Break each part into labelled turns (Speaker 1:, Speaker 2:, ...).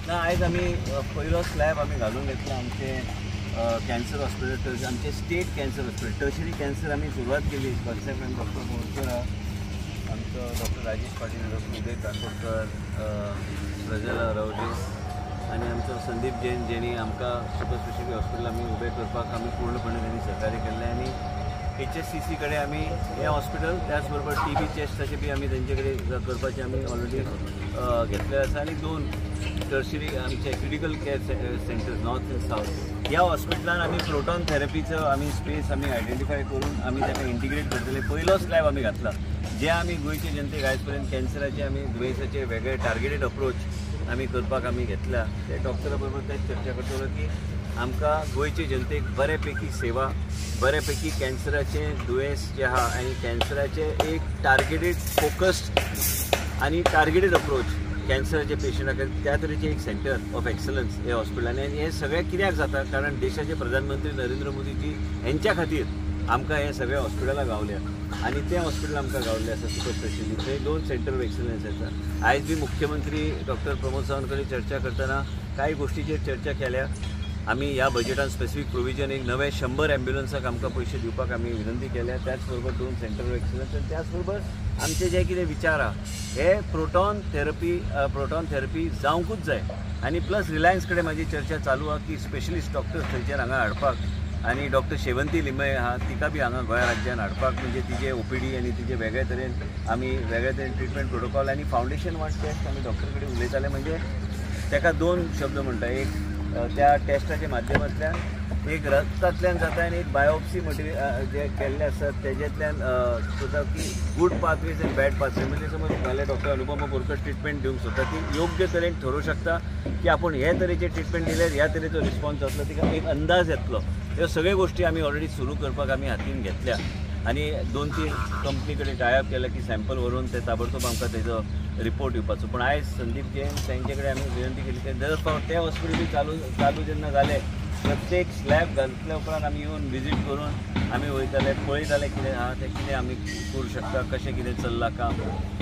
Speaker 1: ना आयज आमी पयलो स्लॅब आमी घालून घेतला आमचे कॅन्सर हॉस्पिटल, आमचे state cancer hospital. Tertiary cancer आमी सुरवात केली. कॉन्सेप्ट आनी डॉक्टर मोरकर, आमचो डॉक्टर राजेश पाटील, डॉक्टर उदय काकोडकर, प्रजला रावजे आनी आमचो संदीप जैन, जेणी आमकां सुपर स्पेशलिटी हॉस्पिटल आमी उबें करपाक आमी पूर्णपणे तेणी सहकार्य केल्लें. आनी HSCC कडेन आमी हें हॉस्पिटल, त्याच बरोबर TB चेस्टाचें बी आमी तेंचे कडेन करपाचें आमी ऑलरेडी घेतलें आसा. आनी 2 टर्शरी आमचे critical care centres north and south ह्या हॉस्पिटलान आमी प्रोटॉन थेरपीचो आमी स्पेस आमी आयडेंटिफाय करून आमी ताका इंटिग्रेट करतले. पयलो स्लॅब आमी घातला, जे आमी गोंयचे जनतेक आयज पर्यंत कॅन्सराचे आमी दुयेंसाचे वेगळे टार्गेटेड अप्रोच आमी करपाक आमी घेतला. ते डॉक्टरा बरोबर तेच चर्चा करतलो की आमकां गोंयचे जनतेक बरे पैकी सेवा, बरे पैकी कॅन्सराचें दुयेंस जें आहा आनी कॅन्सराचें एक टार्गेटेड फोकस्ड आनी टार्गेटेड अप्रोच कॅन्सराचे पेशंटा खातीर त्या तरेचें एक सेंटर ऑफ एक्सलन्स हे हॉस्पिटलान. आनी हें सगळें कित्याक जाता, कारण देशाचे प्रधानमंत्री नरेंद्र मोदीजी हेंच्या खातीर आमकां हें सगळें हॉस्पिटलां गावल्या आनी तें हॉस्पिटल आमकां गावल्लें आसा सुपर स्पेशलिटी. थंय 2 सेंटर ऑफ एक्सलन्स आसा. आयज बी मुख्यमंत्री डॉक्टर प्रमोद सावंत कडेन चर्चा करतना कांय गोश्टीचेर चर्चा केल्या. आमी ह्या बजेटान स्पेसिफीक प्रोविजन एक नवे 100 एम्ब्युलन्साक आमकां पयशे दिवपाक आमी विनंती केल्या. त्याच बरोबर 2 सेंटर ऑफ एक्सलन्स आनी त्याच बरोबर आमचे जे कितें विचार आहा हे प्रोटॉन थेरपी जावंकूच जाय. आनी प्लस रिलायन्स कडेन म्हाजी चर्चा चालू आहा की स्पेशलिस्ट डॉक्टर्स थंयच्यान हांगा हाडपाक आनी डॉक्टर शेवंती लिमये आहा तिका बी हांगा गोंया राज्यान हाडपाक, म्हणजे तिजे OPD आनी तिजे वेगळे तरेन आमी वेगळे तरेन ट्रिटमेंट प्रोटोकॉल आनी फावंडेशन 1 टेस्ट आमी डॉक्टर कडेन उलयताले. म्हणजे ताका 2 शब्द म्हणटा, एक त्या टेस्टाच्या माध्यमांतल्यान एक रक्तांतल्यान जाता आनी एक बायोप्सी मटेरियल जे केल्ले आसतात तेजेंतल्यान सोदता की good pathways and bad pathways. म्हणजे समज जाल्यार डॉक्टर अनुपमा बोरकर ट्रिटमेंट दिवंक सोदता ती योग्य तरेन ठरोवंक शकता की आपूण हे तरेचे ट्रिटमेंट दिल्यार ह्या तरेचो रिस्पॉन्स जातलो, तिका एक अंदाज येतलो. ह्यो सगळ्यो गोश्टी आमी ऑलरेडी सुरू करपाक आमी हातीन घेतल्या आनी 2-3 कंपनी कडेन टायअप केला की सॅम्पल व्हरून ते ताबडतोब आमकां तेजो रिपोर्ट दिवपाचो. पूण आयज संदीप जैन तांचे कडेन आमी विनंती केली की दर फावट ते हॉस्पिटल बी चालू जेन्ना जालें प्रत्येक स्लॅब घातल्या उपरांत आमी येवन विजीट करून आमी वयताले, पळयताले कितें आहा तें, कितें आमी करूं शकता, कशें कितें चल्लां काम.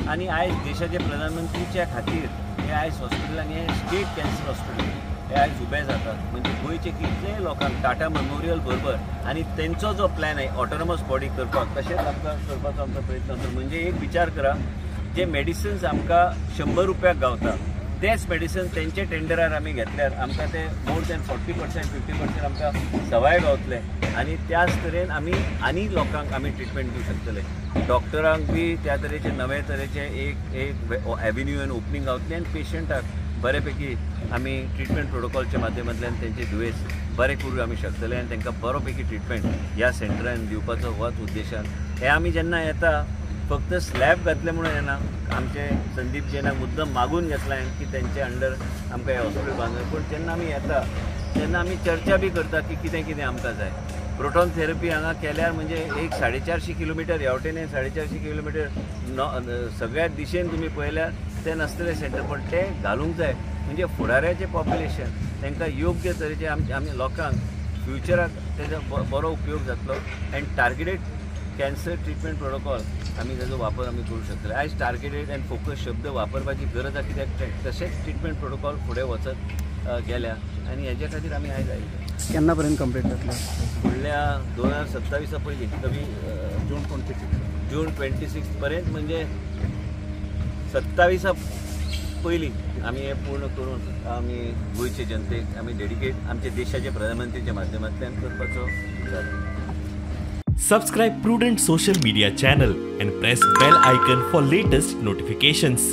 Speaker 1: आनी आयज देशाचे प्रधानमंत्रीच्या खातीर हें आयज हॉस्पिटल आनी हें स्टेट कॅन्सर हॉस्पिटल हे आयज उबें जातात. म्हणजे गोंयचे कितलेय लोकांक टाटा मेमोरियल बरोबर आनी तेंचो जो प्लॅन आहे ऑटोनॉमस बॉडी करपाक, तशेंच आमकां करपाचो आमचो प्रयत्न आसा. म्हणजे एक विचार करा, जे मेडिसिन्स आमकां 100 रुपयाक गावता तेच मेडिसन तेंचे टेंडरार आमी घेतल्यार आमकां ते मोर दॅन 40% 50% आमकां सवाय गावतले आनी त्याच तरेन आमी आनी लोकांक आमी ट्रिटमेंट दिवंक शकतले. डॉक्टरांक बी त्या तरेचे नवे तरेचे एक एक एव्हेन्यू आनी ओपनींग गावतलें आनी पेशंटाक बरे पैकी आमी ट्रिटमेंट प्रोटोकॉलच्या माध्यमांतल्यान तेंचे दुयेंस बरें करूं आमी शकतले आनी तांकां बरो पैकी ट्रिटमेंट ह्या सेंटरान दिवपाचो होच उद्देशान हे आमी जेन्ना येता फक्त स्लॅब घातले म्हणून येना. आमचे संदीप जैनाक मुद्दम मागून घेतला की तेंचे अंडर आमकां हें हॉस्पिटल बांदून. पूण जेन्ना आमी येता तेन्ना आमी चर्चा बी करता की कितें कितें आमकां जाय. प्रोटॉन थेरपी हांगा केल्यार म्हणजे एक 450 किलोमिटर ह्या वटेन 450 किलोमिटर सगळ्या दिशेन तुमी पळयल्यार तें नासतलें सेंटर, पण तें घालूंक जाय. म्हणजे फुडाऱ्याचें पॉप्युलेशन तांकां योग्य तरेचें आमी लोकांक फ्युचराक तेजो बरो उपयोग जातलो and targeted cancer treatment protocol आमी ताजो वापर आमी करूं शकतले. आयज टार्गेटेड अँड फोकस शब्द वापरपाची गरज आसा, कित्याक तशेंच ट्रिटमेंट प्रोटोकॉल फुडें वचत गेल्या आनी हेज्या खातीर आमी आयज आयिल्ले.
Speaker 2: केन्ना पर्यंत कंप्लीट जातलें?
Speaker 1: फुडल्या 2027 पयलीं, कमी जून 26 पर्यंत, म्हणजे 27 पयलीं आमी हें पूर्ण करून आमी गोंयचे जनतेक आमी डेडिकेट आमच्या देशाचे प्रधानमंत्रीच्या माध्यमांतल्यान करपाचो विचार.
Speaker 3: Subscribe Prudent Social Media channel and press bell icon for latest notifications.